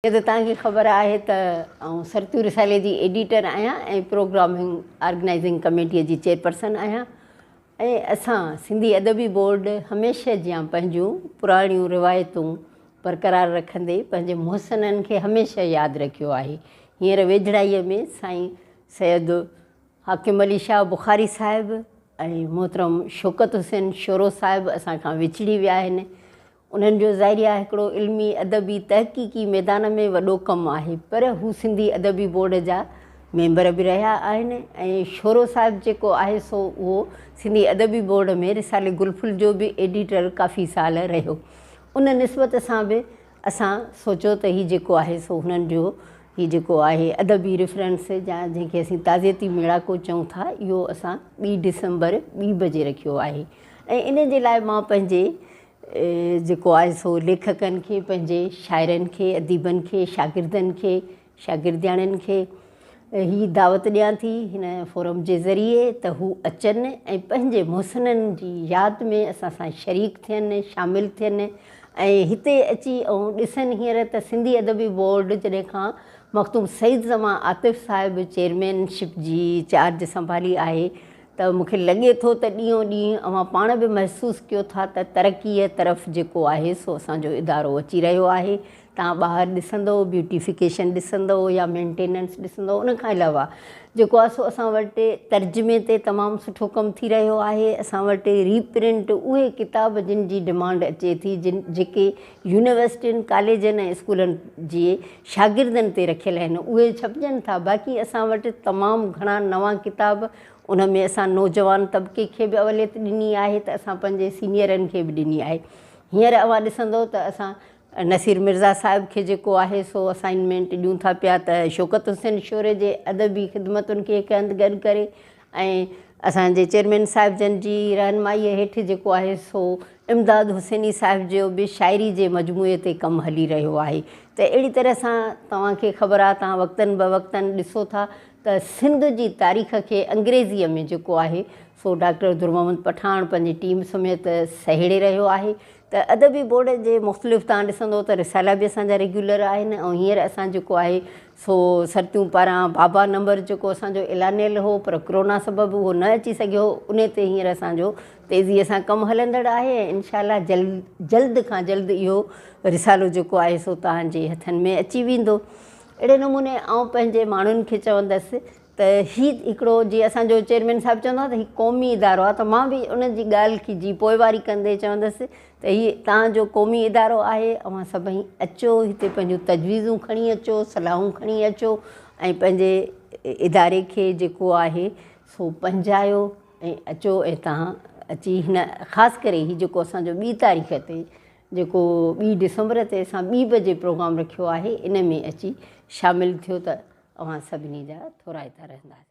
جيئن ته توهان کي خبر آهي ته آئون سرتيون رسالي جي ايڊيٽر آهيان ۽ پروگرامنگ آرگنائيزنگ ڪميٽيء جي چيئرپرسن آهيان ۽ اسان سنڌي ادبي بورڊ هميشه جيان پنهنجون پراڻيون روايتون برقرار رکندي پنهنجي محسنن کي هميشه ياد رکيو آهي. هينئر ويجهڙائيء ۾ سائين سيد حاڪم علي شاهه بخاري صاحب ۽ محترم شوڪت حسين شورو صاحب اسان کان وڇڙي ويا آهن. انهن جو ظاهري آهي هڪڙو علمي ادبي تحقيقي ميدان ۾ وڏو ڪم آهي پر هو سنڌي ادبي بورڊ جا ميمبر به رهيا آهن ۽ شورو صاحب جيڪو آهي سو اهو سنڌي ادبي بورڊ ۾ رسالي گل ڦل جو به ايڊيٽر ڪافي سال رهيو ان نسبت سان به اسان سوچيو ته هي جيڪو آهي سو هنن جو هي جيڪو آهي ادبي ريفرنس يا جنهن کي اسين تعزيتي ميڙاڪو چئون ٿا اهو اسان ٻي ڊسمبر ٻي بجي رکيو آهي ۽ ان جي لاء مان پنهنجي جيڪو آهي سو ليکڪن کي پنهنجي شاعرن کي اديبن کي شاگردن کي شاگردياڻين کي هي دعوت ڏيان ٿي هن فورم جي ذريعي ته هو اچن ۽ پنهنجي محسنن جي ياد ۾ اسان سان شريڪ ٿين شامل ٿين ۽ هتي اچي ۽ ڏسن هينئر ته سنڌي ادبي بورڊ جڏهن کان مخدوم سعيد زمان عاطف صاحب چيئرمين شپ جي چارج سنڀالي آهي ته مون کي لڳي ٿو ته ڏينهون ڏينهن اوهان پاڻ به محسوس ڪيو ٿا ته ترقيء طرف جيڪو آهي سو اسان جو ادارو اچي رهيو آهي. توهان ٻاهر ڏسندؤ، بيوٽيفڪيشن ڏسندؤ يا مينٽيننس ڏسندؤ ان کان علاوه جيڪو آهي سو اسان وٽ ترجمي تي تمام سٺو ڪم ٿي رهيو آهي. اسان وٽ ري پرنٽ اهي ڪتاب جن جي ڊمانڊ اچي ٿي جن جيڪي يونيورسٽين، ڪاليجن ۽ اسڪولن جي شاگردن تي رکيل آهن اهي ڇپجن ٿا باقي اسان وٽ تمام گهڻا نوان ڪتاب ان ۾ اسان نوجوان طبقي کي به اوليت ڏني آهي ته اسان پنهنجي سينيئرن کي به ڏني آهي. هينئر اوهان ڏسندو ته اسان نصير مرزا صاحب کي جيڪو آهي سو اسائنمينٽ ڏيون ٿا پيا ته شوڪت حسين شوري جي ادبي خدمتن کي هڪ هنڌ گڏ ڪري ۽ اسان جي چيئرمين صاحب جن جي رهنمائيء هيٺ جيڪو آهي سو امداد حسيني صاحب جو به شاعري جي مجموعي تي ڪم هلي رهيو آهي ته اهڙي طرح سان توهان کي خبر آهي توهان وقتن بوقتن ڏسو ٿا ته سنڌ جي تاريخ کي انگريزيء ۾ جيڪو آهي سو ڊاڪٽر درمحمد پٺاڻ پنهنجي ٽيم سميت سهيڙي رهيو آهي ته ادبي بورڊ جي مختلف توهان ڏسندو ته رسالا به اسان جا ريگيولر آهن ۽ هينئر اسان جيڪو آهي سو سرتيون پاران بابا نمبر جيڪو اسان جو اعلانيل هو پر ڪرونا سبب اهو نه اچي سگهيو انهي تي هينئر اسان جو تيزيء سان ڪم هلندڙ آهي ۽ انشاء الله جلد جلد کان جلد اهو رسالو جيڪو آهي سو توهان جي هٿن ۾ اچي ويندو. اهڙي نموني آئون پنهنجي ماڻهن کي چوندس ته هي هڪڙو جيئن اسان جو چيئرمين صاحب چوندو آهي ته هي قومي ادارو آهي ته مان به ان جي ڳالهه کي جي پوئواري ڪندي چوندس ته هي توهان جو قومي ادارو آهي اوهان سڀئي اچو هتي پنهنجون تجويزون کڻي اچو صلاحون کڻي اچو ۽ پنهنجي اداري کي جيڪو آهي سو پنهنجايو ۽ اچو ۽ توهان اچي هن خاص ڪري هي جيڪو اسان جو ٻي تاريخ تي جيڪو ٻي ڊسمبر تي اسان ٻي بجي پروگرام رکيو آهي ان ۾ اچي شامل ٿيو ته اوهان سڀني جا ٿورائتا رهنداسين.